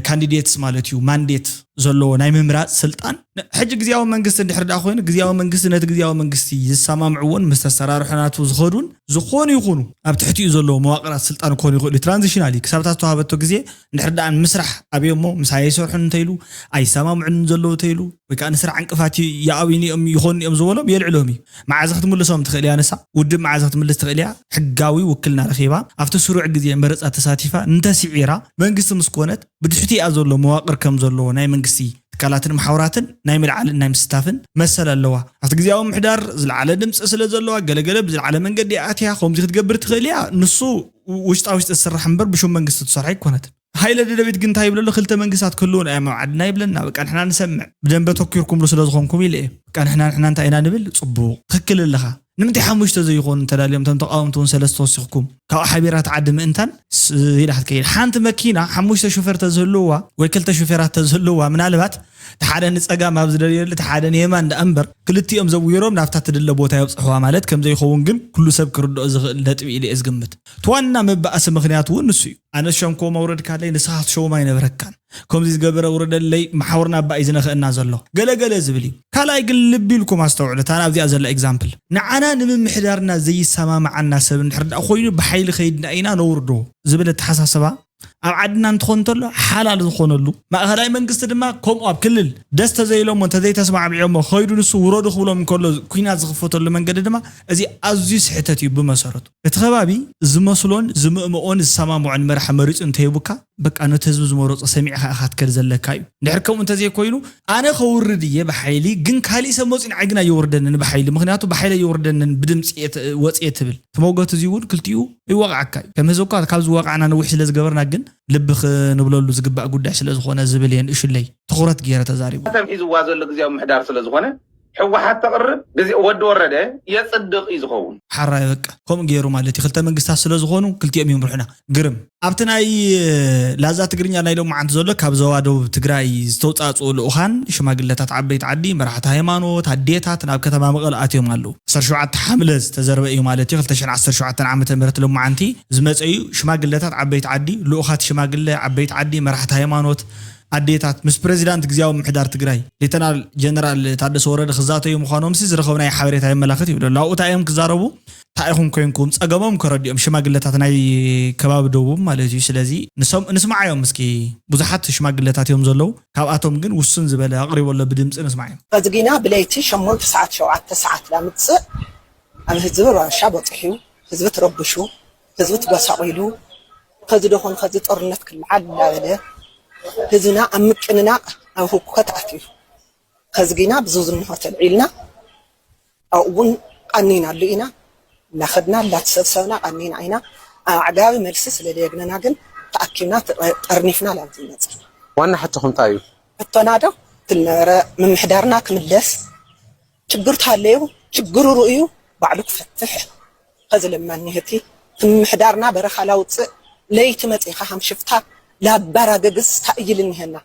ካንዲዴትስ ማለት እዩ ማንዴት ዘለዎ ናይ ምምራፅ ስልጣን። ሕጂ ግዜያዊ መንግስቲ እንድሕር ደኣ ኮይኑ ግዜያዊ መንግስቲ ነቲ ግዜያዊ መንግስቲ ዝሰማምዕዎን ምስ ተሰራርሑ ናቱ ዝኸዱን ዝኾኑ ይኹኑ ኣብ ትሕቲኡ ዘለዉ መዋቅራት ስልጣን ክኾኑ ይኽእሉ። ትራንዚሽናል እዩ። ክሳብ እታ ዝተዋሃበቶ ግዜ እንድሕር ደኣ ምስራሕ ኣብዮሞ ምሳይ ኣይሰርሑን እንተይሉ ኣይሰማምዑን ዘለዉ እንተይሉ ወይ ከዓ ንስራሕ ዕንቅፋት ይኣብዩኒ እዮም ይኾኑ እዮም ዝበሎም የልዕሎም እዩ። መዓዝ ክትምልሶም ትኽእል እያ ንሳ ውድብ መዓዝ ክትምልስ ትኽእል እያ? ሕጋዊ ውክልና ረኺባ ኣብቲ ስሩዕ ግዜ መረፃ ተሳቲፋ እንተስዒራ መንግስቲ ምስ ኮነት ብድሕቲኣ ዘሎ መዋቕር ከም ዘለዎ ናይ መንግስቲ ትካላትን መሓውራትን ናይ ምልዓልን ናይ ምስታፍን መሰል ኣለዋ። ኣብቲ ግዜያዊ ምሕዳር ዝለዓለ ድምፂ ስለ ዘለዋ ገለገለ ብዝለዓለ መንገዲ ኣትያ ከምዚ ክትገብር ትኽእል እያ። ንሱ ውሽጣ ውሽጢ ዝስራሕ እምበር ብሽም መንግስቲ ትሰርሖ ኣይኮነት። ሃይለ ደደቢት ግን እንታይ ይብለሎ ክልተ መንግስታት ክህልውን ኣዮም ኣብ ዓድና ይብለና። በቃ ንሕና ንሰምዕ ብደንበ ተኪርኩምሉ ስለ ዝኾንኩም ኢለ እየ። በቃ ንሕና ንሕና እንታይ ኢና ንብል? ፅቡቕ ትክክል ኣለኻ። ንምንታይ ሓሙሽተ ዘይኾኑ እንተዳልዮም እቶም ተቃወምቲ እውን ሰለስተ ወሲኽኩም ካብ ሓቢራት ዓዲ ምእንታን ኢላ ክትከይድ ሓንቲ መኪና ሓሙሽተ ሹፌር ተዝህልውዋ ወይ ክልተ ሹፌራት ተዝህልውዋ ምናልባት እቲ ሓደ ንፀጋም ኣብ ዝደልየሉ እቲ ሓደ ንየማን ደኣ እምበር ክልቲኦም ዘዊሮም ናብታ ትድለ ቦታ የብፅሕዋ ማለት ከምዘይኸውን ግን ኩሉ ሰብ ክርድኦ ዝኽእል ነጥቢ ኢለ እየ ዝግምት። እቲ ዋና መባእሲ ምኽንያት እውን ንሱ እዩ። ኣነስ ሸንኮ መውረድ ካለይ ንስኻ ክትሸውም ኣይነበረካን። ከምዚ ዝገበረ ውረደለይ መሓውርና ኣባ እዩ ዝነኽአና ዘሎ ገለገለ ዝብል እዩ። ካልኣይ ግን ልቢ ኢልኩም ኣስተውዕሉ እታ ኣብዚኣ ዘላ ኤግዛምፕል ንዓና ንምምሕዳርና ዘይሰማምዓና ሰብ እንድሕር ደኣ ኮይኑ ብሓይሊ ከይድና ኢና ነውርዶ ዝብል ኣተሓሳስባ ኣብ ዓድና እንትኾን እንተሎ ሓላል ዝኾነሉ ማእኸላይ መንግስቲ ድማ ከምኡ ኣብ ክልል ደስ ተዘይሎሞ እንተዘይተስማዕሚዖሞ ከይዱ ንሱ ውረዱ ክብሎም እንከሎ ኩናት ዝኽፈተሉ መንገዲ ድማ እዚ ኣዝዩ ስሕተት እዩ ብመሰረቱ። እቲ ከባቢ ዝመስሎን ዝምእምኦን ዝሰማምዖን መራሒ መሪፁ እንተሂቡካ በቃ ነቲ ህዝቢ ዝመረፆ ሰሚዕኻ ኢኻ ክትከድ ዘለካ እዩ። እንድሕር ከምኡ እንተዘይኮይኑ ኣነ ከውርድ እየ ብሓይሊ ግን ካሊእ ሰብ መፂኡ ንዓይ ግን ኣየወርደንን ብሓይሊ ምክንያቱ ብሓይሊ ኣየወርደንን ብድምፂ እየ ተ- ወፅየ ትብል እቲ መውገቲ እዚ እውን ክልቲኡ ይወቕዓካ እዩ። ከም ህዝቢ እኳ ካብ ዝወቓዕና ነዊሕ ስለ ዝገበርና ግን ልቢ ክንብለሉ ዝግባእ ጉዳይ ስለ ዝኾነ ዝብል እየ ንእሽለይ ትኹረት ገይረ ተዛሪቡ። ተምሒዝዋ ዘሎ ግዜያዊ ምሕዳር ስለ ዝኾነ ህወሓት ተቕርብ ግዜ ወዲ ወረደ የፅድቕ እዩ ዝኸውን። ሓራይ በቃ ከምኡ ገይሩ ማለት እዩ። ክልተ መንግስታት ስለ ዝኾኑ ክልቲኦም ይምርሑና። ግርም ኣብቲ ናይ ላዛ ትግርኛ ናይ ሎማዓንቲ ዘሎ ካብ ዞባ ደቡብ ትግራይ ዝተውፃፅኡ ልኡኻን ሽማግለታት ዓበይቲ ዓዲ መራሕቲ ሃይማኖት ኣዴታት ናብ ከተማ መቐለ ኣትዮም ኣለዉ። ዓሰርተ ሸውዓተ ሓምለ ዝተዘርበ እዩ ማለት እዩ። ክልተ ሽሕን ዓሰርተ ሸውዓተን ዓመተ ምህረት ሎማዓንቲ ዝመፀዩ ሽማግለታት ዓበይቲ ዓዲ ልኡኻት ሽማግለ ዓበይቲ ዓዲ መራሕቲ ሃይማኖት ኣዴታት ምስ ፕሬዚዳንት ግዜያዊ ምሕዳር ትግራይ ሌተናል ጀነራል ታደሰ ወረደ ክዛተዩ ምዃኖምሲ ዝረኸብናዮ ሓበሬታ የመላኽት ይብሉ ኣለዉ። ኣብኡ እንታይ እዮም ክዛረቡ እንታይ ኢኹም ኮይንኩም ጸገሞም ከረድኦም ሽማግለታት ናይ ከባቢ ደቡብ ማለት እዩ። ስለዚ ንሰም- ንስማዓዮም እስኪ ብዙሓት ሽማግለታት እዮም ዘለዉ። ካብኣቶም ግን ውሱን ዝበለ ኣቕሪቦ ኣሎ ብድምፂ ንስማዓዮም። ከዚ ግና ብለይቲ ሸሞንተ ሰዓት ሸውዓተ ሰዓት ላምፅእ ኣብ ህዝቢ ረብሻ በፂሑ ህዝቢ ትረብሹ ህዝቢ ትጎሳቑሉ ከዚ ደኾን ከዚ ጦርነት ክልዓል እናበለ ህዝብና ኣብ ምቅንናቕ ኣብ ህውከት ኣትዩ ከዚ ግና ብዝዝንሆ ተልዒልና ኣብኡ እውን ቀኒናሉ ኢና እናኸድና እናተሰብሰብና ቀኒና ኢና ኣብ ኣዕጋቢ መልሲ ስለ ዘየግነና ግን ተኣኪብና ጠርኒፍና ላብዚ መፅና። ዋና ሕቶኹም እንታይ እዩ? ሕቶና ዶ ትልነበረ ምምሕዳርና ክምለስ ችግር ተሃለዩ ችግሩ ርእዩ ባዕሉ ክፈትሕ ከዝልመን ይህቲ ምምሕዳርና በረኻ ላውፅእ ለይቲ መፂኻ ሃምሽፍታ ላባራገግስ ታእይል እኒሀና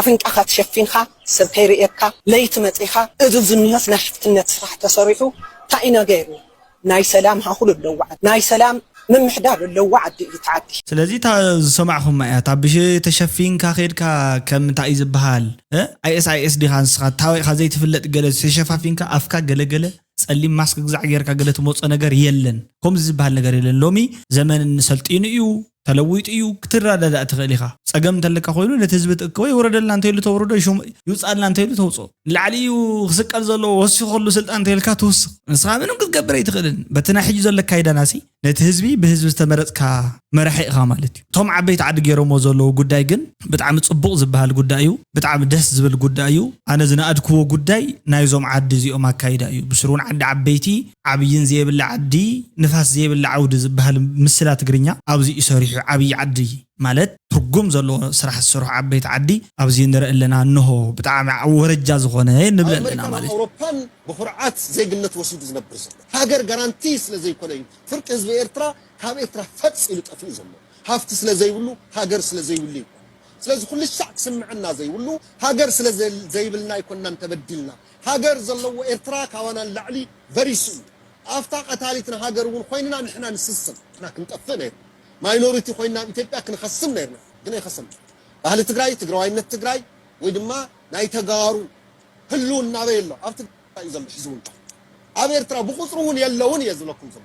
ኣፍንጫኻ ትሸፊንካ ሰብ ከይርእየካ ለይቲ መፂኻ እዚ ዝኒሆስ ናይ ሽፍትነት ስራሕ ተሰሪሑ እንታይ ኢና ገይርና ናይ ሰላም ሃኹ ለለዋ ዓዲ ናይ ሰላም ምምሕዳር ለለዋ ዓዲ እዩ ተዓዲ። ስለዚ እታ ዝሰማዕኹማ እያ እታ ብሽ ተሸፊንካ ከድካ ከም እንታይ እዩ ዝበሃል እ? ኣይኤስ ኣይኤስ ዲኻ ንስኻ ታወይኻ ዘይትፍለጥ ገለ ተሸፋፊንካ ኣፍካ ገለገለ ጸሊም ማስክ ግዛዕ ጌርካ ገለ ትመጾ ነገር የለን። ከምዚ ዝበሃል ነገር የለን። ሎሚ ዘመን ሰልጢኑ እዩ፣ ተለዊጡ እዩ፣ ክትረዳዳእ ትኽእል ኢኻ። ጸገም እንተለካ ኮይኑ ነቲ ህዝቢ ትእክቦ ይውረደልና እንተይሉ ተውርዶ ይውጻልና እንተይሉ ተውጽኦ። ንላዕሊ እዩ ክስቀል ዘለዎ ወሲኸሉ ስልጣን እንተይልካ ትውስኽ። ንስኻ ምንም ክትገብር ኣይትኽእልን። በቲ ናይ ሕጂ ዘሎ ኣካይዳናሲ ነቲ ህዝቢ ብህዝቢ ዝተመረፅካ መራሒ ኢኻ ማለት እዩ። እቶም ዓበይቲ ዓዲ ገይሮሞ ዘለዉ ጉዳይ ግን ብጣዕሚ ፅቡቕ ዝበሃል ጉዳይ እዩ። ብጣዕሚ ደስ ዝብል ጉዳይ እዩ። ኣነ ዝነኣድክዎ ጉዳይ ናይዞም ዓዲ እዚኦም ኣካይዳ እዩ። ብስሩ እውን ዓዲ ዓበይቲ ዓብይን ዘየብላ ዓዲ ንፋስ ዘየብላ ዓውዲ ዝበሃል ምስላ ትግርኛ ኣብዚ እዩ ሰሪሑ። ዓብዪ ዓዲ ማለት ትርጉም ዘለዎ ስራሕ ዝሰርሑ ዓበይቲ ዓዲ ኣብዚ ንርኢ ኣለና። እንሆ ብጣዕሚ ወረጃ ዝኾነ ንብል ኣለና ማለት እዩ። ኣውሮፓን ብኩርዓት ዜግነት ወሲዱ ዝነብር ዘሎ ሃገር ጋራንቲ ስለ ዘይኮነ እዩ ፍርቂ ህዝቢ ኤርትራ ካብ ኤርትራ ፈፂሉ ጠፊኡ ዘሎ። ሃፍቲ ስለ ዘይብሉ፣ ሃገር ስለ ዘይብሉ እዩ። ስለዚ ኩሉ ሳዕ ክስምዐና ዘይብሉ፣ ሃገር ስለ ዘ-፣ ዘይብልና ኣይኮንናን ተበዲልና። ሃገር ዘለዎ ኤርትራ ካባና ንላዕሊ በሪሱ እዩ። ኣፍታ ቀታሊት ንሃገር እውን ኮይንና ንሕና ንስስን፣ ንሕና ክንጠፍእ ነይርና። ማይኖሪቲ ኮይንና ኣብ ኢትዮጵያ ክንኸስም ነይርና፣ ግን ኣይኸሰምና። ባህሊ ትግራይ፣ ትግራዋይነት ትግራይ ወይ ድማ ናይ ተጋሩ ህልውና ኣበይ ኣሎ? ኣብ ትግራይ እዩ ዘሎ ሕዚ እውን። ኣብ ኤርትራ ብቁፅሪ እውን የለውን እየ ዝብለኩም ዘሎ።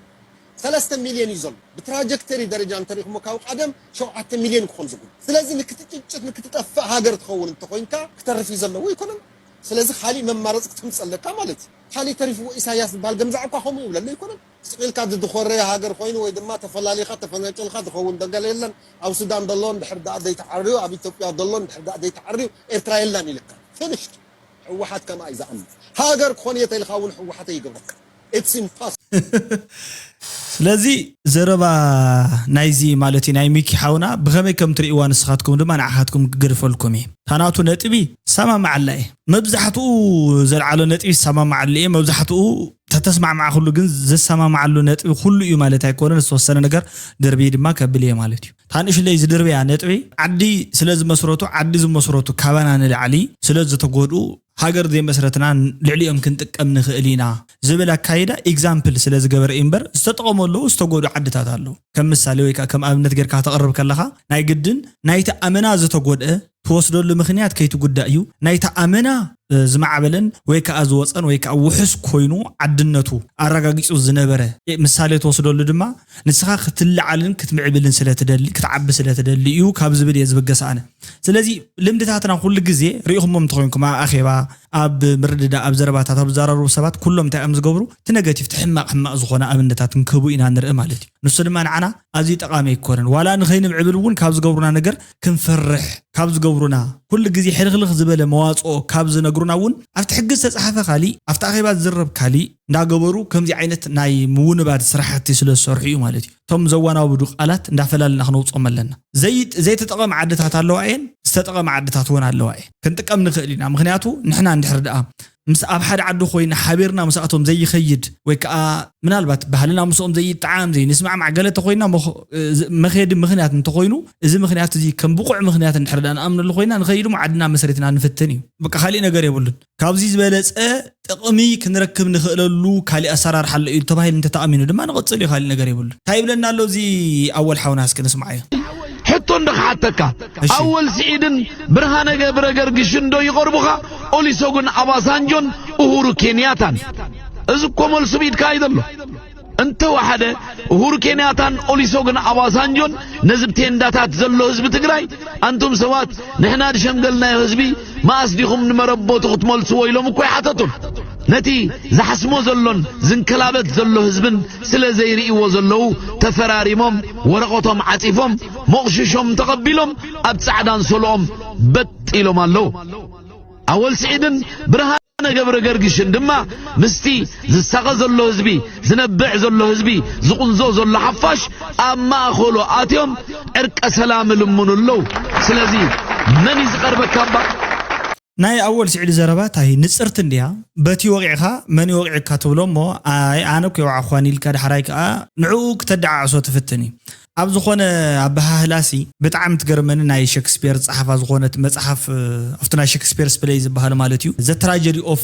ሰለስተ ሚልዮን እዩ ዘሎ። ብትራጀክተሪ ደረጃ እንተሪእኹሞ ካብ ቀደም ሸውዓተ ሚልዮን ክኾን ዝግቡ። ስለዚ ንክትጭጭት ንክትጠፍእ ሃገር ትኸውን እንተኾይንካ ክተርፍ እዩ ዘለዎ ኣይኮነን። ስለዚ ካሊእ መማረፂ ክተምፅእ ኣለካ ማለት እዩ። ካሊእ ተሪፍዎ ኢሳያስ ዝበሃል ገምዛዕ እኳ ከምኡ ይብለሉ ኣይኮነን። ስቕ ኢልካ ዝድኾረየ ሃገር ኮይኑ ወይ ድማ ተፈላሊኻ ተፈናጭልካ ዝኸውን ነገር የለን። ኣብ ሱዳን ዘሎ እንድሕር ደኣ ዘይተዓርዩ፣ ኣብ ኢትዮጵያ ዘሎ እንድሕር ደኣ ዘይተዓርዩ ኤርትራ የላን ኢልካ። ፊኒሽድ። ህወሓት ከምኣ እዩ ዝኣምን። ሃገር ክኾን እየ ተኢልካ እውን ህወሓት ኣይገብረካ። It's impossible። ስለዚ ዘረባ ናይዚ ማለት እዩ ናይ ሚኪ ሓውና ብኸመይ ከም ትርእይዋ ንስኻትኩም ድማ ንዓኻትኩም ክገድፈልኩም እየ። ታናቱ ነጥቢ ሰማማዓላ እየ። መብዛሕትኡ ዘልዓሎ ነጥቢ ሰማማዓሉ እየ። መብዛሕትኡ ተተስማዕማዕኩሉ ግን ዘሰማማዓሉ ነጥቢ ኩሉ እዩ ማለት ኣይኮነን። ዝተወሰነ ነገር ድርብይ ድማ ከብል እየ ማለት እዩ። ታንእሽለይ ዝድርብያ ነጥቢ ዓዲ ስለ ዝመስረቱ ዓዲ ዝመስረቱ ካባና ንላዕሊ ስለ ዝተጎድኡ ሃገር ዘይመስረትና ልዕሊኦም ክንጥቀም ንኽእል ኢና ዝብል ኣካይዳ ኤግዛምፕል ስለ ዝገበረ እዩ እምበር ዝተጠቐሙ ኣለዉ ዝተጎዱ ዓድታት ኣለዉ። ከም ምሳሌ ወይ ከዓ ከም ኣብነት ጌርካ ተቕርብ ከለኻ ናይ ግድን ናይቲ ኣመና ዝተጎድአ ትወስደሉ ምኽንያት ከይትጉዳእ እዩ። ናይቲ ኣመና ዝማዕበለን ወይ ከዓ ዝወፀን ወይ ከዓ ውሑስ ኮይኑ ዓድነቱ ኣረጋጊፁ ዝነበረ ምሳሌ ትወስደሉ ድማ ንስኻ ክትለዓልን ክትምዕብልን ስለትደሊ ክትዓቢ ስለትደሊ እዩ ካብ ዝብል እየ ዝብገስ ኣነ። ስለዚ ልምድታትና ኩሉ ግዜ ሪኢኹሞም እንተኾይንኩም ኣብ ኣኼባ ኣብ ምርድዳ ኣብ ዘረባታት ኣብ ዝዘራረቡ ሰባት ኩሎም እንታይ እዮም ዝገብሩ እቲ ነገቲቭ እቲ ሕማቕ ሕማቕ ዝኾነ ኣብነታት ንክህቡ ኢና ንርኢ ማለት እዩ። ንሱ ድማ ንዓና ኣዝዩ ጠቓሚ ኣይኮነን። ዋላ ንኸይንምዕብል እውን ካብ ዝገብሩና ነገር ክንፈርሕ ካብ ዝገብሩና ኩሉ ግዜ ሕልኽልኽ ዝበለ መዋፅኦ ካብ ዝነግሩና እውን ኣብቲ ሕጊ ዝተፃሓፈ ካሊእ ኣብቲ ኣኼባ ዝዝረብ ካሊእ እንዳገበሩ ከምዚ ዓይነት ናይ ምውንባድ ስራሕቲ ስለ ዝሰርሑ እዩ ማለት እዩ። እቶም ዘወናብዱ ቃላት እንዳፈላለና ክነውፅኦም ኣለና። ዘይተጠቐማ ዓድታት ኣለዋ እየን፣ ዝተጠቐማ ዓድታት እውን ኣለዋ እየን። ክንጥቀም ንኽእል ኢና። ምክንያቱ ንሕና እንድሕር ደኣ ምስ ኣብ ሓደ ዓዲ ኮይና ሓቢርና ምስኣቶም ዘይኸይድ ወይ ከዓ ምናልባት ባህልና ምስኦም ዘይጠዓም ዘይንስማዕማዕ ገለ ተኮይና መኸየዲ ምክንያት እንተኮይኑ እዚ ምክንያት እዚ ከም ብቑዕ ምክንያት እንድሕር ደኣ ንኣምነሉ ኮይና ንኸይድ ዓድና መስሪትና ንፍትን እዩ። በቃ ካሊእ ነገር የብሉን። ካብዚ ዝበለፀ ጥቕሚ ክንረክብ ንኽእለሉ ካሊእ ኣሰራርሓ ኣሎ እዩ ተባሂሉ እንተተኣሚኑ ድማ ንቕፅል እዩ። ካሊእ ነገር የብሉን። እንታይ ይብለና ኣሎ እዚ ኣወል ሓውና እስኪ ንስማዓዮ። ሕቶ እንዶ ክሓተካ ኣወል ስዒድን ብርሃነ ገብረ ገርግሽን ዶ ይቐርቡኻ ኦሊሶጉን ኣባሳንጆን ኡሁሩ ኬንያታን? እዚ እኮ መልሱ ብኢድካ እዩ ዘሎ። እንተወሓደ ኡሁሩ ኬንያታን ኦሊሶጉን ኣባሳንጆን ነዚ ብቴንዳታት ዘሎ ህዝቢ ትግራይ ኣንቱም ሰባት ንሕና ዝሸምገልናዮ ህዝቢ መኣስ ዲኹም ንመረቦቱ ክትመልስዎ ኢሎም እኮ ይሓተቱን። ነቲ ዝሓስሞ ዘሎን ዝንከላበት ዘሎ ህዝብን ስለ ዘይርእይዎ ዘለዉ ተፈራሪሞም ወረቐቶም ዓጺፎም ሞቕሽሾም ተቐቢሎም ኣብ ጻዕዳ ኣንሶልኦም በጥ ኢሎም ኣለዉ። ኣወል ስዒድን ብርሃነ ገብረገርግሽን ድማ ምስቲ ዝሳቐ ዘሎ ህዝቢ ዝነብዕ ዘሎ ህዝቢ ዝቕንዞ ዘሎ ሓፋሽ ኣብ ማእኸሉ ኣትዮም ዕርቀ ሰላም እልምኑ ኣለዉ። ስለዚ መን እዩ ዝቐርበካ እባ? ናይ ኣወል ስዒድ ዘረባ እንታይ ንጽርቲ እንድያ በቲ ወቒዕኻ መን ይወቒዕካ ትብሎ እሞ ኣይ ኣነ እኮ ይወዓኹዋን ኢልካ ዳሕራይ ከኣ ንዕኡ ክተደዓዕሶ ትፍትን እዩ። ኣብ ዝኾነ ኣበሃህላሲ ብጣዕሚ ትገርመኒ ናይ ሸክስፒር ዝጸሓፋ ዝኾነት መጽሓፍ ኣብቲ ናይ ሸክስፒርስ ፕለይ ዝበሃል ማለት እዩ The Tragedy of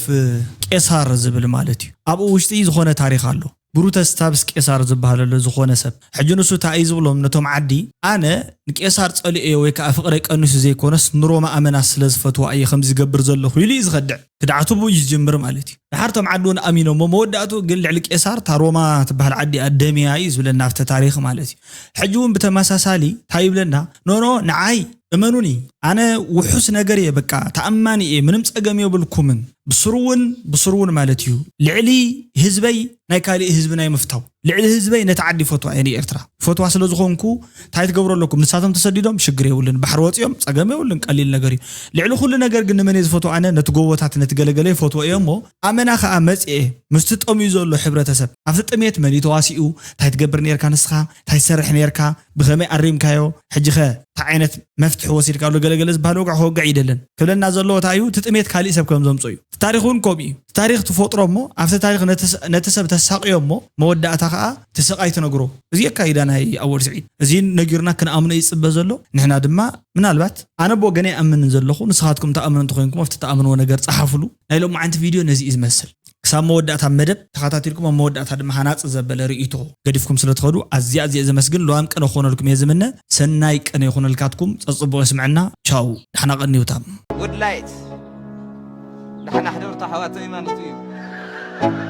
ቄሳር ዝብል ማለት እዩ። ኣብኡ ውሽጢ ዝኾነ ታሪኽ ኣሎ። ብሩተስ ታብስ ቄሳር ዝበሃል ኣሎ ዝኾነ ሰብ። ሕጂ ንሱ እንታይ እዩ ዝብሎም ነቶም ዓዲ ኣነ ንቄሳር ጸሊኦዮ ወይ ከዓ ፍቕረይ ቀኒሱ ዘይኮነስ ንሮማ ኣመና ስለ ዝፈትዋ እየ ከምዚ ዝገብር ዘለኹ ኢሉ እዩ ዝኸድዕ። ክድዓቱ ብኡ እዩ ዝጅምር ማለት እዩ። ድሓር እቶም ዓዲ እውን ኣሚኖሞ መወዳእትኡ ግን ልዕሊ ቄሳር እታ ሮማ ትበሃል ዓዲ እያ ደምያ እዩ ዝብለና ኣብቲ ታሪኽ ማለት እዩ። ሕጂ እውን ብተመሳሳሊ እንታይ ይብለና ኖኖ ንዓይ እመኑኒ ኣነ ውሑስ ነገር እየ በቃ ተኣማኒ እየ ምንም ፀገም የብልኩምን ብስሩ እውን ብስሩ እውን ማለት እዩ ልዕሊ ህዝበይ ናይ ካሊእ ህዝቢ ናይ ምፍታው ልዕሊ ህዝበይ ነቲ ዓዲ ይፈትዋ እየ ንኤርትራ ይፈትዋ ስለ ዝኾንኩ እንታይ ትገብሩ ኣለኩም ንሳቶም ተሰዲዶም ሽግር የብሉን ባሕሪ ወፂኦም ፀገም የብሉን ቀሊል ነገር እዩ ልዕሊ ኩሉ ነገር ግን ንመን እየ ዝፈትዎ ኣነ ነቲ ጎቦታት ነቲ ገለገለ ይፈትዎ እየ እሞ ኣመና ከዓ መፅኤ ምስቲ ጠምዩ ዘሎ ሕብረተሰብ ኣብቲ ጥሜት መን እዩ ተዋሲኡ እንታይ ትገብር ነርካ ንስኻ እንታይ ትሰርሕ ነርካ ብኸመይ ኣሪምካዮ? ሕጂ ኸ እንታይ ዓይነት መፍትሒ ወሲድካሉ? ገለገለ ዝበሃል ወግዒ ክወግዕ ይደለን። ክብለና ዘለዎ እንታይ እዩ? እቲ ጥሜት ካሊእ ሰብ ከም ዘምጾ እዩ። እቲ ታሪኽ እውን ከምኡ እዩ። እቲ ታሪኽ ትፈጥሮ እሞ ኣብቲ ታሪኽ ነቲ ስ- ነቲ ሰብ ተሳቕዮ እሞ መወዳእታ ከዓ እቲ ስቓይ ትነግሮ። እዚ ኣካይዳ ናይ ኣወል ስዒድ። እዚ ነጊሩና ክንኣምኖ ይጽበ ዘሎ። ንሕና ድማ ምናልባት ኣነ ብወገነ ይኣምንን ዘለኹ፣ ንስኻትኩም ትኣምኑ እንተኾይንኩም ኣብቲ ትኣምንዎ ነገር ጸሓፉሉ። ናይ ሎማዓንቲ ቪድዮ ነዚ እዩ ዝመስል። ክሳብ መወዳእታ መደብ ተኸታቲልኩም ኣብ መወዳእታ ድማ ሃናጺ ዘበለ ርእይቶ ገዲፍኩም ስለ ትኸዱ ኣዝየ ኣዝየ ዘመስግን። ለዋም ቅነ ክኾነልኩም እየ ዝምነ። ሰናይ ቅነ ይኹነልካትኩም። ጸጽቡቕ የስምዐና። ቻው። ደሕና ቀንዩታም። ወድላይት ዳሕና ሕደርታ ኣሕዋተይ ማለት እዩ።